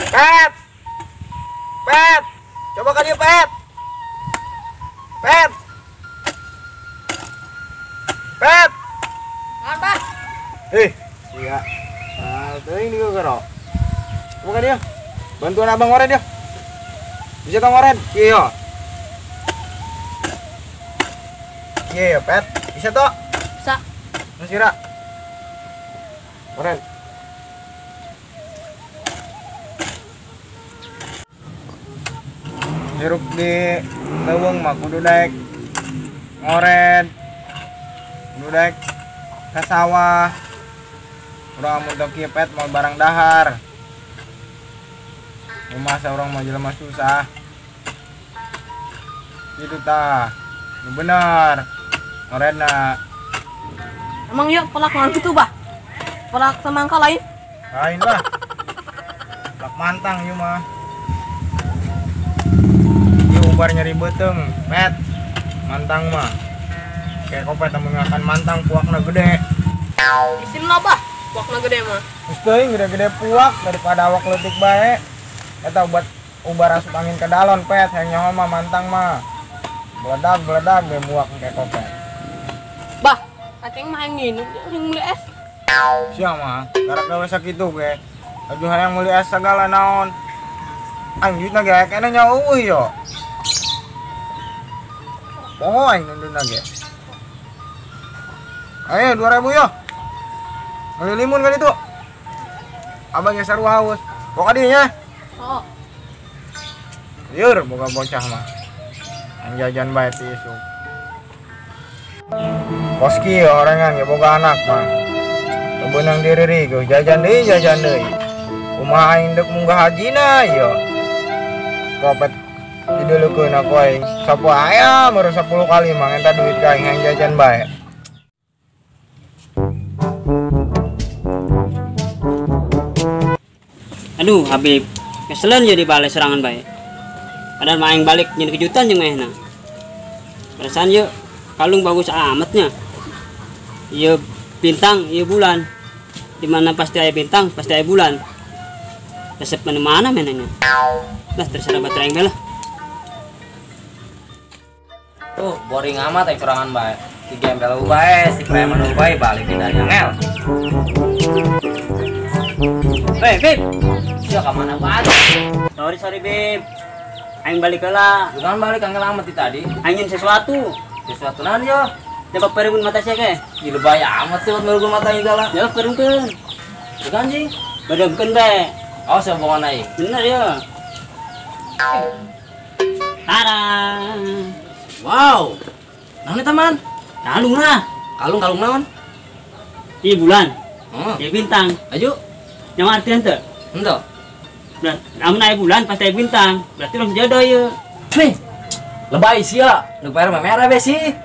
Pet, Pet, coba kan dia Pet, Pet, Pet, apa? Iya, nah, ini juga kero. Coba kan dia, bantuan abang ngoret dia, bisa tong ngoret, iya, iya Pet, bisa toh? Bisa. Masira, ngoret. Hirup di leuweung mah kudu daek ngored, kudu daek ka sawah. Urang amun teu kieu Pet moal barang dahar. Masa urang mah jelema susah. Kitu tah. Nu bener. Ngoredna. Emang yuk pelak naon kitu bah? Pelak semangka lain? Lain bah. Pelak mantang ieu mah. Ubar nyeri beuteung, Pet. Mantang mah. Kayak kopet amun ngakan mantang puakna gede. Isin lah bah, puakna gede mah. Geus teuing gede-gede puak daripada awak leutik bae. Eta obat ubar asup angin ke dalon, Pet. Hayang nyaho mah mantang mah. Beledag-beledag ge muak kayak kopet. Bah, aceng mah hayang nginum jeung meuli es. Sia mah, garak gawe sakitu ge. Aju hayang meuli es sagala naon. Aing duitna ge aya keneh nya eueuh yo. Poho aing nunduna ge. Ayo 2000 yo. Meuli limun kan itu. Abang ge sarua haus. Boga dieu nya. Oh. Lieur boga bocah mah. Aing jajan bae ti isuk. Kos kieu orangan ge boga anak mah. Teu beunang diriri geuh jajan deui, jajan deui. Kumaha aing deuk munggah hajina ieu. Kopet didulukeun aku aing. Sapoe aya baru 10 kali mah eta duit ka aing hayang jajan bae. Aduh, Habib, keselen jadi balai serangan bae. Padahal mah aing balik nyen kejutan jeung manehna. Perasaan yeuh kalung bagus amatnya. Ieu bintang, ieu bulan. Di mana pasti aya bintang, pasti aya bulan. Resep mana-mana mainannya. Lah terserah batur aing bae lah. Tuh, boring amat aing sorangan bae. Si gembel bae, si preman bae balik dari angel. Hei, Bib. Sia ka mana bae? Sorry, sorry, Bib. Aing balik heula. Bukan balik angel amat di tadi. Aing nyen sesuatu. Sesuatu naon yo? Coba pereun mata sia ge. Ih, lebay amat sih buat merugul mata segala. Ya pereunkeun. Bukan anjing. Badamkeun bae. Awas ya bohongan aing. Bener ya. Tara. Wow. Naon eta man? Kalung lah. Kalung-kalung naon? Ieu bulan. Heeh. Ieu bintang. Aju. Nyawa artinya teu? Henteu. Berarti amun aya bulan pasti aya bintang. Berarti urang jodoh ieu. Nih. Lebay sia. Nu bayar mah merah be sih.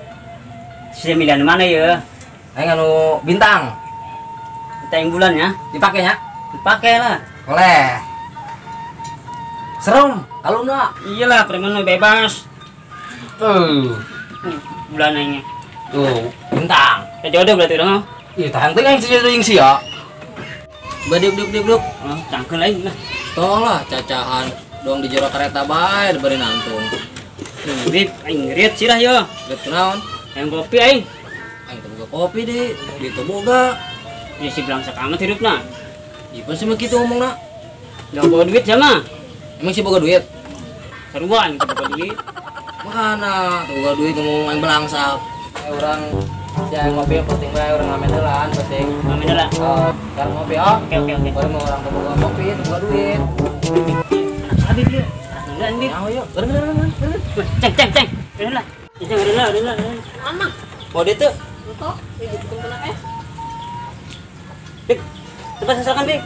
Sia milih anu mana ieu? Aing anu bintang. Kita yang bulan ya. Dipake nya? Dipake lah. Boleh. Serem kalungna. Iyalah, preman mah bebas. Tuh. Bulan aingnya. Tuh, bintang. Ya jodoh berarti dong. Ih, tahan teuing aing jodoh jeung sia. Baduk duk duk duk. Oh, cangkeul aing lah. Tong lah cacahan dong di jero kereta bae diberi nangtung. Bib, aing ngeriet sirah yo. Lihat kunaon? Aing kopi aing. Aing teu boga kopi di, di teu boga. Ya si belangsak amat hidupna. Ieu sih mah kitu ngomongna. Enggak bawa duit sama. Emang sih boga duit? Sarua aing teu boga duit. Mana teu boga duit ngomong aing belangsak. Urang sia ngopi penting bae urang ngamen heula penting. Ngamen heula. Oh, sekarang ngopi oh. Oke oke oke. Baru mau urang teu boga kopi, teu boga duit. Anak sabi dia. Anak Bib. Ayo, bareng bareng bareng. Ceng ceng ceng. Udah lah. Ceng udah lah, udah lah. Mana? Mau dia tuh? Entok, ini bikin kena es. Bik, coba selesaikan, Bik.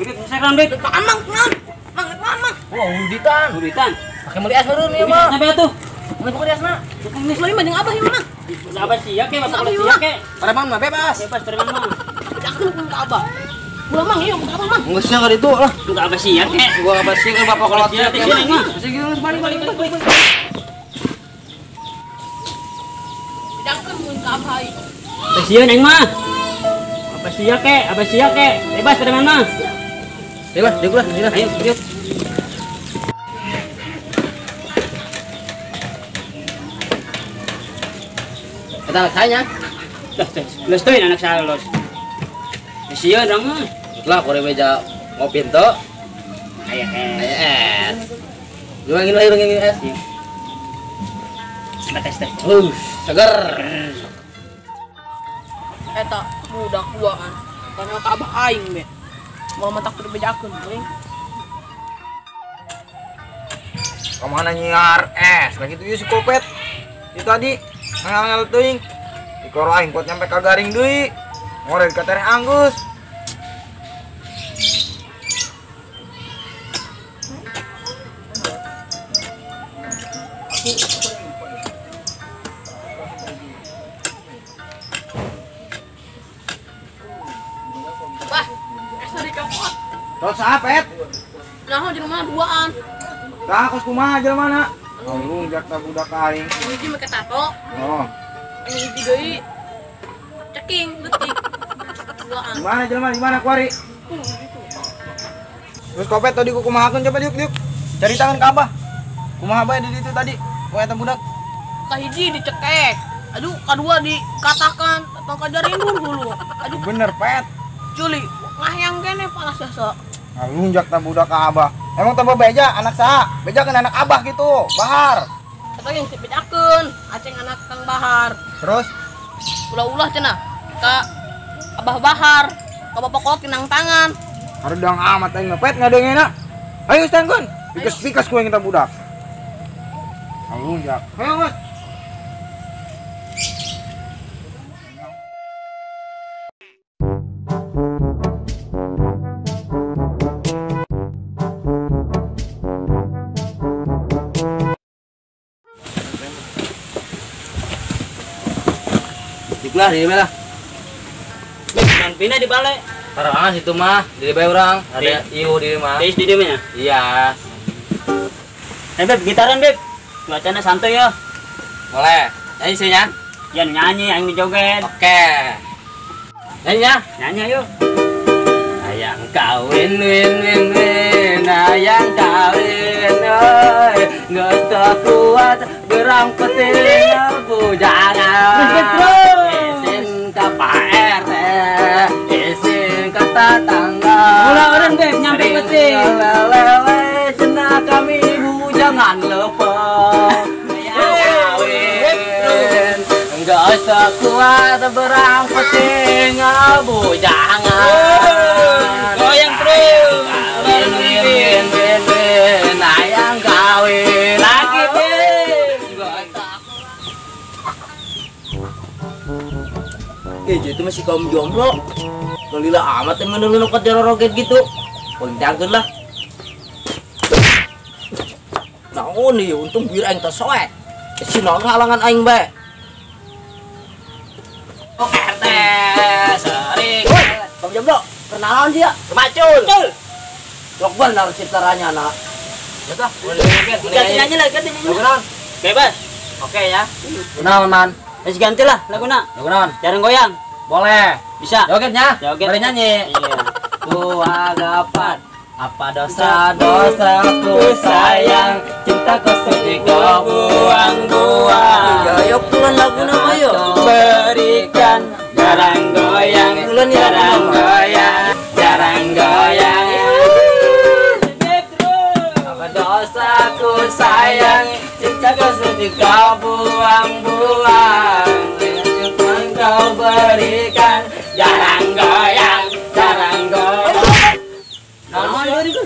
Bik, selesaikan, Bik. Mang, mang. Mang, mang. Wah, uditan. Uditan. Pakai meuli es baru nih, mah. Sampai atuh. Meuli pokoknya esna. Meuli mah jeung abah ieu mah. Abah sia ke, bapak sia ke. Preman mah bebas. Bebas preman mah. Bejakeun ku ka abah. Ulah mang ieu ka abah mang. Geus sia ka ditu lah. Enggak abah sia ke. Gua abah sia ke bapak kolot sia. Mah. Geus geus balik balik balik. Bejakeun mun ka abah ieu. Abah sia neng mah. Abah sia ke, abah sia ke. Bebas preman mah. Bebas, diuk lah, diuk lah. Ayo, diuk. Kata anak saya. Los tuh anak saya los. Sieun dong mah. Lah kore meja ngopi ente. Aya es. Gimana gini lah gini es. Coba tes tes. Seger. Eta budak duaan. Karena ka abah aing be. Mau matak dibejakeun euy. Kemana nyiar es? Lagi tuh si kopet. Itu tadi ngangel teuing. Dikoro aing kuat nyampe ka garing deui. Ngorek ka tereh anggus. Wah, es dicopot. Terus apa, Et? Nah, jelema duaan. Tah, kos kumaha jelema na? Lungjak ta budak aing. Hiji make tato. Oh. Anu hiji deui ceking leutik. Duaan. Di mana jelema? Di mana kuari? Terus kopet tadi ku kumahakeun coba diuk diuk. Cari tangan ka abah. Kumaha bae di ditu tadi? Ku eta budak. Kahiji dicekek. Aduh, kadua dikatakan atau kajarin dulu. Aduh, bener, Pet. Juli, ngahyang kene panas jasa. Nah, lunjak ta budak ka abah. Emang tambah beja anak saha? Beja kan anak abah gitu, Bahar. Eta yang dibejakeun, aceng anak Kang Bahar. Terus ulah-ulah cenah ka Abah Bahar, ka bapak kolot kinang tangan. Hareudang amat aing mah, Pet ngadengena. Ayo stangkeun. Pikas-pikas ku yang kita budak. Lunjak. Ayo, Mas. Lah di mana? Bang pindah di balai. Tarangan situ mah, di bae urang. Ada iu di mah. Di di mana? Iya. Beb, gitaran, Beb. Cuacanya santai ya. Boleh. Nyanyi sih ya? Ya nyanyi, aing joget. Oke. Nyanyi ya? Nyanyi ayo. Ayang kawin win win win, ayang kawin oi, geus teu kuat gerang penting bujangan. Isin ka Pak RT, isin ka tetangga. Ulah orang Beb nyampe penting. Lele cenah kami bujangan lepek. Ayang kawin, geus teu kuat berang penting bujangan. Goyang terus. Win win win win, ayang kawin lagi Beb. Itu masih kaum jomblo. Lila amat yang menurun ke roket gitu. Poin lah. Naon nih, untung biar aing tersoek. Si naon halangan aing bae. Oh, RT sering. Woi, kaum jomblo, kenalan dia. Kemacul. Lok benar citaranya nak. Ya tah, ganti nyanyi lah, ganti nyanyi. Lagu bebas. Oke ya. Kunaon man? Wis ganti lah laguna. Lagu naon? Jarang goyang. Boleh. Bisa. Jogetnya? Joget. Boleh nyanyi. Iya. Ku agapat apa dosa dosaku sayang, cinta kau sedih kau buang-buang. Yo pulang lagu nama yo. Berikan jarang goyang, jarang goyang, jarang goyang. Apa dosaku sayang, cinta kau sedih kau buang-buang. Cinta kau berikan jarang goyang, jarang goyang. Naon ieu?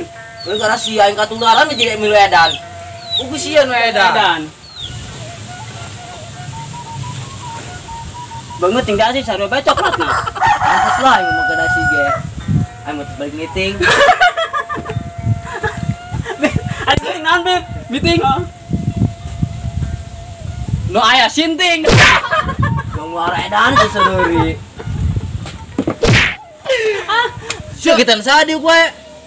Gara sia aing katularan jadi milu edan. Ugu sieun we edan. Edan. Banget ting dasi sarua bae coklatna. Pantes lah aing make dasi ge. Aing mau balik meeting. Aing meeting naon, Beb? Meeting. Nu aya sinting. Ganggu arah edan sih saudari. Sia kita sadi gue.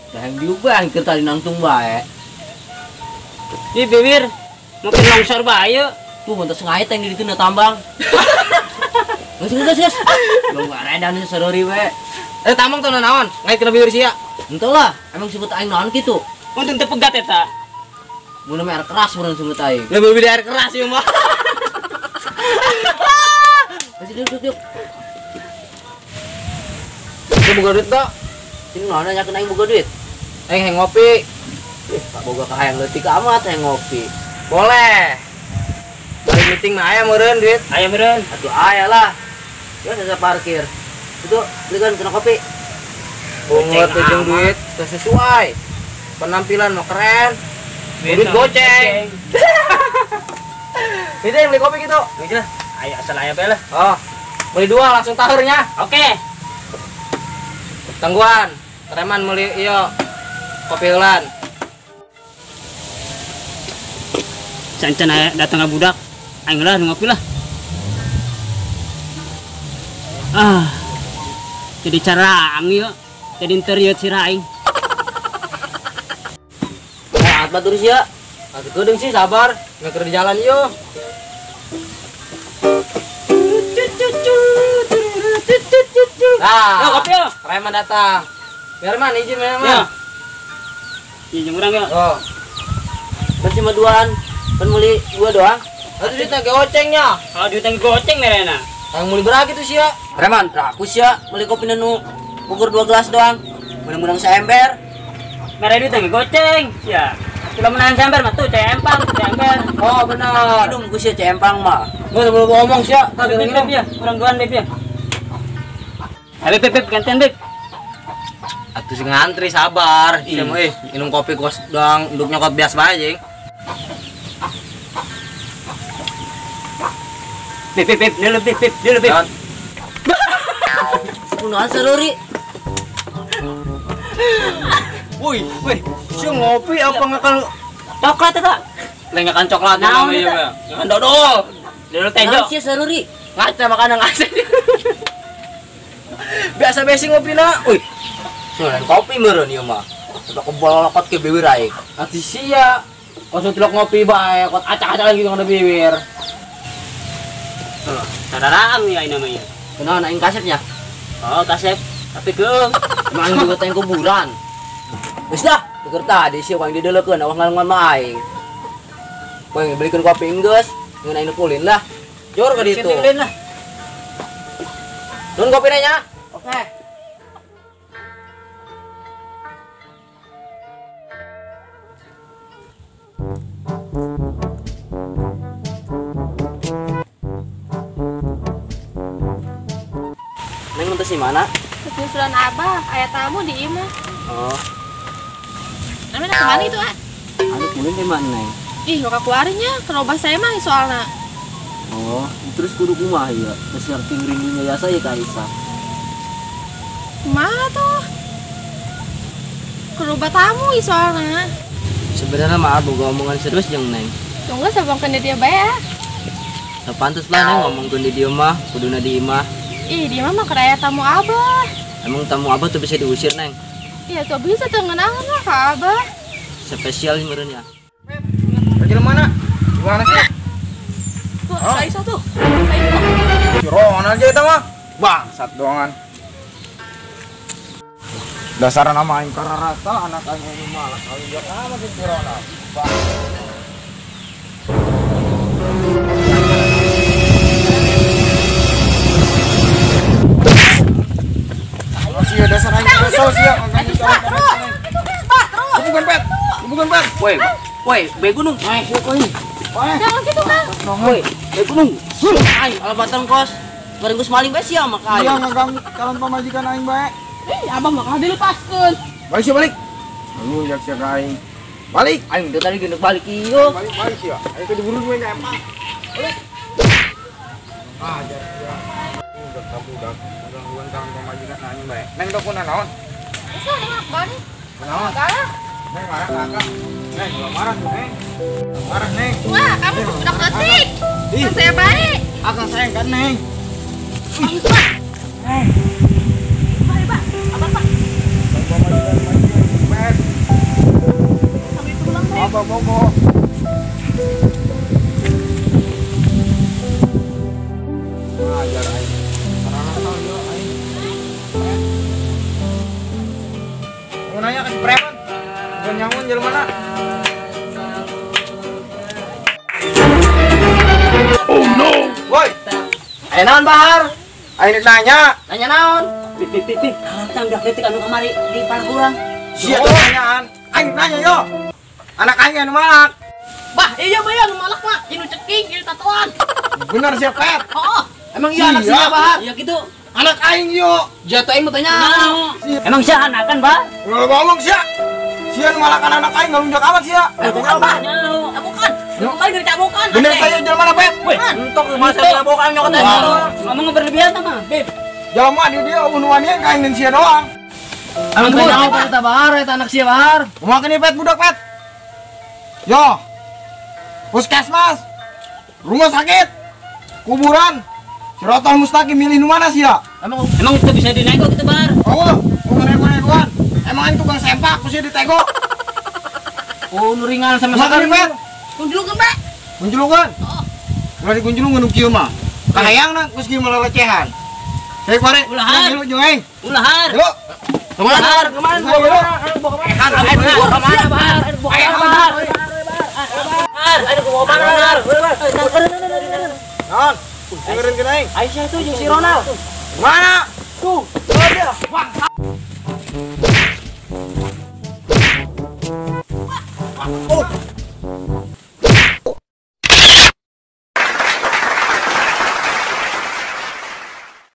Dah yang diubah yang tadi nangtung bae. Ih bibir, mungkin longsor bae. Tuh bentar sengait yang di ditu na tambang. Geus geus geus. Ganggu arah edan sih saudari we. Eh tambang tuh naon? Ngait kena bibir sia. Entah lah, emang sebut aing naon kitu. Untung teu pegat eta. Mun air keras mun sebut aing. Lebih air keras ieu mah. Masih duduk duduk. Lu boga duit tak? Ini naon nanyakeun aing boga duit? Aing hayang ngopi. Ih, tak boga ka hayang leutik amat hayang ngopi. Boleh. Balik meeting mah aya meureun duit. Aya meureun. Atuh aya lah. Ya saya parkir. Itu belikan kena kopi. Bungut ujung duit teu sesuai. Penampilan mau keren. Duit goceng. Ini yang beli kopi gitu. Ini lah. Ayo asal aya bae lah. Oh. Beli dua langsung tahurnya. Oke. Tangguhan. Preman beli iyo kopi heulan. Cancan aya datang ka budak. Aing lah ngopi lah. Ah. Jadi carang ieu. Jadi interior sirah aing. Nah, batur sia. Atuh geudeung sih sabar, ngeker di jalan yo. Nah, yo kopi yo. Preman datang. Preman izin preman. Yo. Izin urang yo. Oh. Kan cuma duaan, kan beli dua doang. Atuh duitna gocengnya. Oh, duitna goceng merena. Yang beli berapa gitu sia? Preman, rakus sia beli kopi nu ukur 2 gelas doang. Menang-menang seember. Mere duitna goceng sia. Kalau menang sember mah tuh cempang, cember. Oh, benar. Minum ku sia cempang mah. Gua sebelum ngomong sia, tadi minum ya, urang duaan Beb ya. Ayo Beb, Beb, gantian Beb. Atuh sing ngantri sabar. Sia mah minum kopi kos doang, nduk nyokot biasa bae jeung. Beb, Beb, Beb, dulu Beb, Beb, dulu Beb. Kunaon saruri? Woi, woi, sia ngopi apa ngakan coklat eta? Lain ngakan coklat naon ieu mah. Ngakan dodol. Dodol tejo. Sia saruri? Ngaca makanan ngaca. Biasa besi ngopina. Woi. Sia kopi meureun ieu mah. Udah kebolokot ke bibir aing. Atuh sia. Kosong tilok ngopi bae, kot acak-acakan gitu kana bibir. Tuh, sararaang ya ini namanya. Kunaon aing kasepnya? Oh, kasep. Tapi keung. Emang aing juga teh kuburan. Wis dah, tuker tadi sih aing dideulekeun awak ngalungan mah aing. Poe belikan kopi enggeus, ngeun aing kulin lah. Jor ka ditu. Kulin lah. Nun kopi nya. Oke. Neng mentas di mana? Kesusulan abah, aya tamu di imah. Oh. Namanya kemana itu, ah? Anu kulin di mana, Neng? Ih, bakal keluarnya, kerobah saya mah soalnya. Oh, terus kudu kumaha ya? Terus ngerti rindunya biasa ya Kak Isa. Kumaha tuh? Kerobah tamu soalnya. Sebenarnya mah boga omongan serius jeung Neng. Tunggu sabongkeun di dia bae ya. Teu pantes lah Neng ngomongkeun di dieu mah, kuduna di imah. Ih, di imah mah keur aya tamu abah. Emang tamu abah tuh bisa diusir, Neng? Iya, tuh bisa tuh ngeunangan lah ka abah. Spesial meureun ya. Beb, mana? Gimana sih? Tuh, oh. Aisyah tuh. Si Ronald aja itu mah. Bangsat doangan. Dasar nama aing kararata anak aing ini malah kawin dia sama si Ronald. Bang. Sia dasar aing kesel sia. Bukan pet. Bukan pet. Woi, woi, be gunung. Jangan gitu, Kang. Woi, be gunung. Aing alabatan kos. Baringgus maling bae sia maka aing. Iya ngaganggu calon pamajikan aing bae. Ih, abang mah dilepaskeun. Balik sia balik. Lu yak sia ka aing. Balik. Aing teh tadi geus balik ieu. Balik balik sia. Aing teh diburu we ka emang. Balik. Ah, jar sia. Budak gangguan tangan pamajikan nanya bae. Neng teu kuna naon? Bisa neng bari. Naon? Neng marah kakak. Neng ulah marah tuh neng. Marah neng. Wah, kamu budak leutik. Kan saya baik. Akang sayang kan neng. Kamu tuh, Pak. Neng. Pak, Pak. Apa, Pak? Sampai pulang, Neng. Apa bobo? Ajar aing. Karena yo aing. Mau nanya ke si preman. Bukan nyangun jelema mana? Oh no. Woi. Aya naon Bahar? Aing rek nanya. Nanya naon? Bib bib bib. Kalantang budak leutik anu kamari di palak urang. Sia nanyaan. Aing nanya yo. Anak aing anu malak. Bah, iya mah anu malak mah, inu ceking, inu tatoan. Bener sia Pet. Heeh. Emang iya anak sia Bahar? Iya gitu. Anak aing yo. Jatuh aing mah tanya. Emang sia anakan, Bah? Ulah ngomong sia. Sia nu malakan anak aing ngalunjak amat sia. Bukan. Bukan. Kemarin dari cabokan. Bener tanya jelema mana, Pet? Entok masa cabokan nyokot aing. Ngomong berlebihan mah, Bib. Jelema di dia unuannya ka aing dan sia doang. Emang tanya apa eta Bahar eta anak sia Bahar? Kumaha keun Pet budak Pet? Yo. Puskesmas. Rumah sakit. Kuburan. Sirotol mustaqim milih nu mana sia? Emang itu bisa dinego gitu, Bar? Oh, mau nego-negoan. Emang aing tukang sempak, ku sia ditego. Oh, nu ringan sama sekali, Pet. Kunjulungan, Pak. Kunjulungan? Heeh. Ulah dikunjulungan nu kieu mah. Kahayangna geus kieu melelecehan. Saya pare, Ulahar. Milu jeung aing. Ulahar. Yuk. Ulahar. Kemana? Kemana? Kemana, Bahar? Bahar. Bahar. Aduh, bawa mana, Bahar? Naon? Dengerin ke aing. Aisyah tuh jeung si Ronald. Mana? Tuh, dia. Oh.